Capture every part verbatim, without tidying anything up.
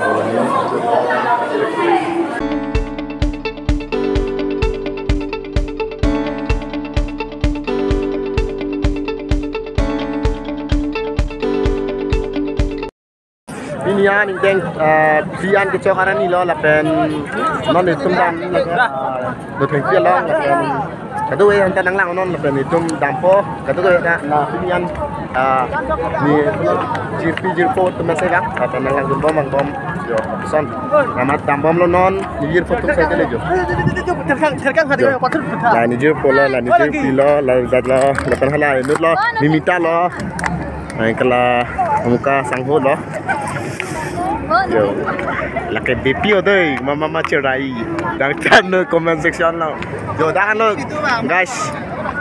Pini an ingdeng, ah, pini an kechok arni lo lapen non itum dam, ah, Nothengpi along lapen kadokave anta nanglang non lapen itum dampo kadokave ta la pini an, ah, ne jirpi jirpo atum ase bang lapen nanglang dunbom vangbom jo son. Amat dambomlo non ne jirpo atum sai tele jo. Therkang, therkang hadi jo. Patut patha. La ne jirpo lo, la ne jirpi lo, la jat lo, lapen hala inut lo, mimita lo. Hai kala amuka sangho lo. Yo. Lake B P o dei, mama ma cherai. Dang chan no comment section lo. Yo, dang lo. Guys,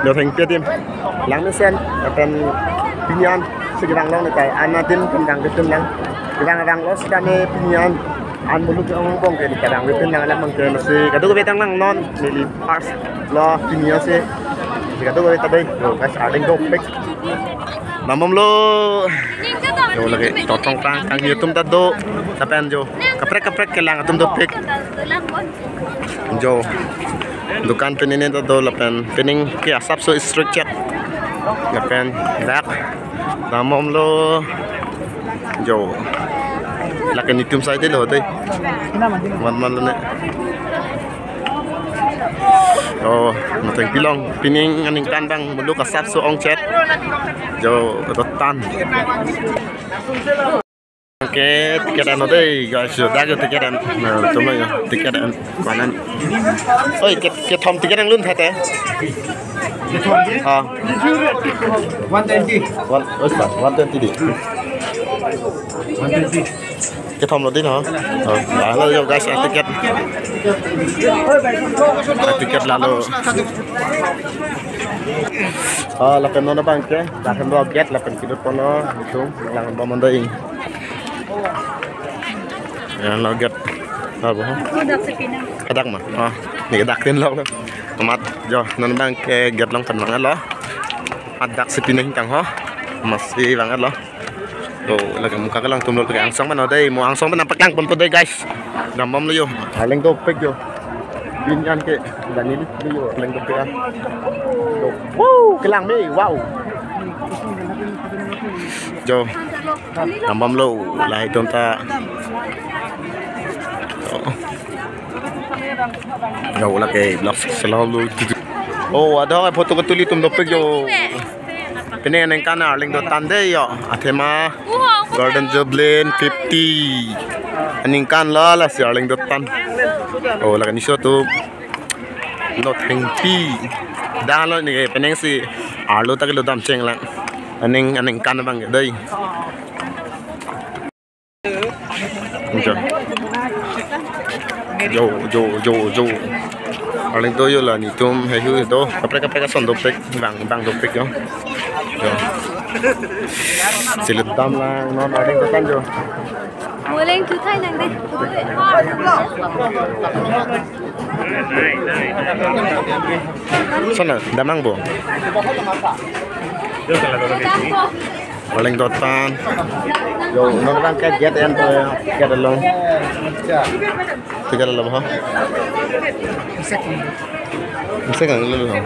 Nothengpi adim. Lang mesen, lapen pini an si kevang long ne kai. Ana adim pen dang betum lang. Kevang vanglo sita ne pini an. An muluk angbong ke kadang betum lang alam ke masi. Kadokave tanglang non, neli first lo pini an si. Si kadokave ta dei. Yo, guys, arleng dopik. Dambomlo. Jo lake totong tang kangni atum ta do. Lapen jo kaprek kaprek kelang atum dopik. Jo dukan penine ta do lapen pining ke asapso strict chet. Lapen dak dambomlo. Jo lake nitum sai tele ho dei. Man man lo ne. Oh, Nothengpi along pining aningkan bang muluk asapso ongchet. Jo dotan. Oke, ticket ano dei, guys, jo dak jo ticket an. Nah, cuma ya, ticket an. Mana? Oi, ke, kethom ticket an lun thate. Ah. One twenty. One, oh, one twenty di. One twenty. Kethom lo din ho. Oh, lalo jo guys, ah, ticket. Ah, ticket lalo. Oh, lapen non abang ke, lapen lo gate, lapen kedotpon lo, itum, lang bom on dei. Ya, lo gate. Apa? Hadak ma. Ah, ne dak tin lo. Amat jo, non abang ke gate along pen vanglo. Hadak si pining tang ho. Masi vanglo. Oh, lake amuka kelang atum lo lake angsong mano dei, mo angsong pen nangpaklang ponpo dei guys. Dambomlo jo. Arleng dopik jo. Pini an ke dani lo jo, arleng dopik ah. Jo. Wow, kelang me, wow. Jo. Dambomlo, lahai atum ta. Oh. Jo lake vlog selo lo. Oh, ada photo ketuli atum dopik jo. Pini aningkan arleng dotan dei jo. Athema Golden Jubilee fifty. Aningkan lo lasi arleng dotan. Oh, lake niso atum. Nothengpi. Dak lo ne penang si arlo ta kelo dam chenglang. Aning aningkan abang dei. Jo. Jo, jo, jo, jo. Arleng do jo la nitum hehu do. Kaprek kaprek ason dopik, bang bang dopik jo. Jo. Silit dam lang non arleng dotan jo. Moleng tu thai nang dei. Sana damnang bo. Arleng dotan. Jo, non abang ke gate an po ya, gate along. Tiga lo ho. Second lo ho.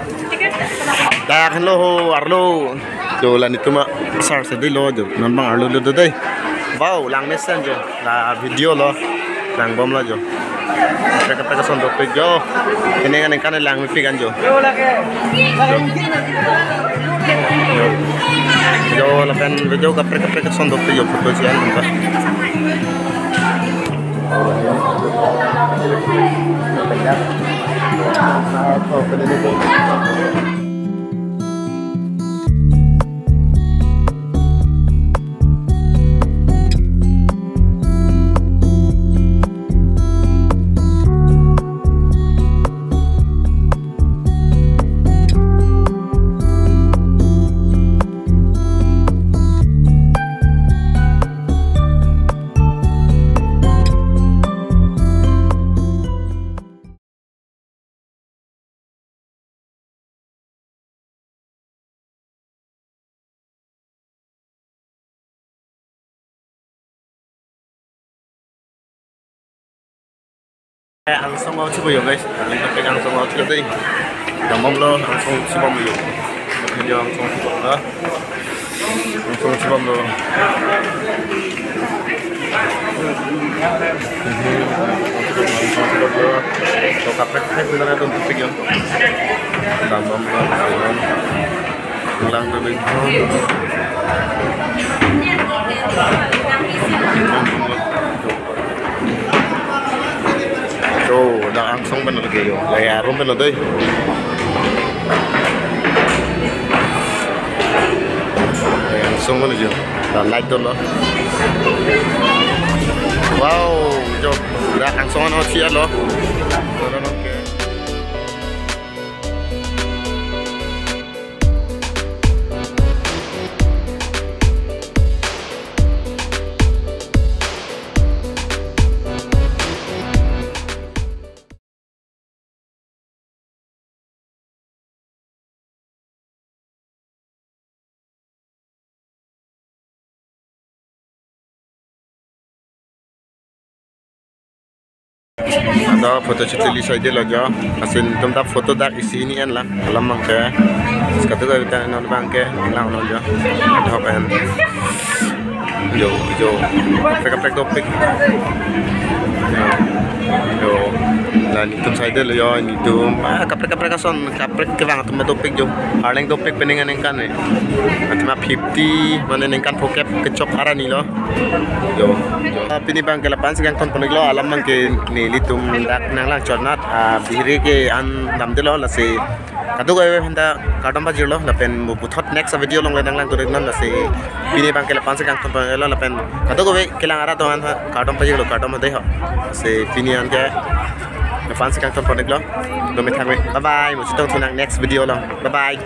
Dak lo ho, arlo. Jo la nitum asar si dei lo jo. Non abang arlo lo dei. Wow, lang mesen jo. La video lo. Langbomlo jo. Kaprek kaprek ason dopik jo. Pini aningkan langmepik an jo. Jo. Jo lapen video kaprek kaprek ason dopik jo photo sian. Eh, angsong aochi po yo, guys. Angsong aochi dei. Dambomlo, angsong chibomlo. Video angsong chibomlo. Angsong chibomlo. To kaprek kaprek pinara dun tupik yo. Dambomlo. Lang tupik. To, dak angsong pen lagi yo. Lagi arum pen dei. Lagi angsong pen yo. Dak light dolo. Wow, jo. Dak angsong aochi lo. Ada photo shoot li side lo jo. Asin tum ta photo dak isi ni en la. Alam abang ke. Skatu ka kita non abang ke. Lang non jo. Thok en. Jo, jo. Kaprek kaprek dopik. Jo. Jo. Nelitum side lo jo, nelitum. Ah, kaprek kaprek ason, kaprek kevang atum dopik jo. Arleng dopik pen ningkan ningkan ne. Atum fifty, mane ningkan phokep kechok arni lo. Jo. Jo. Ah, pini abang ke la-an si kangton pon-iklo, alam abang ke nelitum dak nanglang chornat, ah, bihiri ke an damdelo lasi. Kadokave aphan ta kardom pajirlo lapen mo puthot next video along le nanglang turik non lasi pini abang ke la-an si kangton pon-iklo lapen kadokave kelang arat atum aphan ta kardom pajirlo, kardom dei ho. Lasi pini an ke la-an si kangton pon-iklo. Dome thangme. Bye bye. Mo chetong thu nang next video along. Bye bye.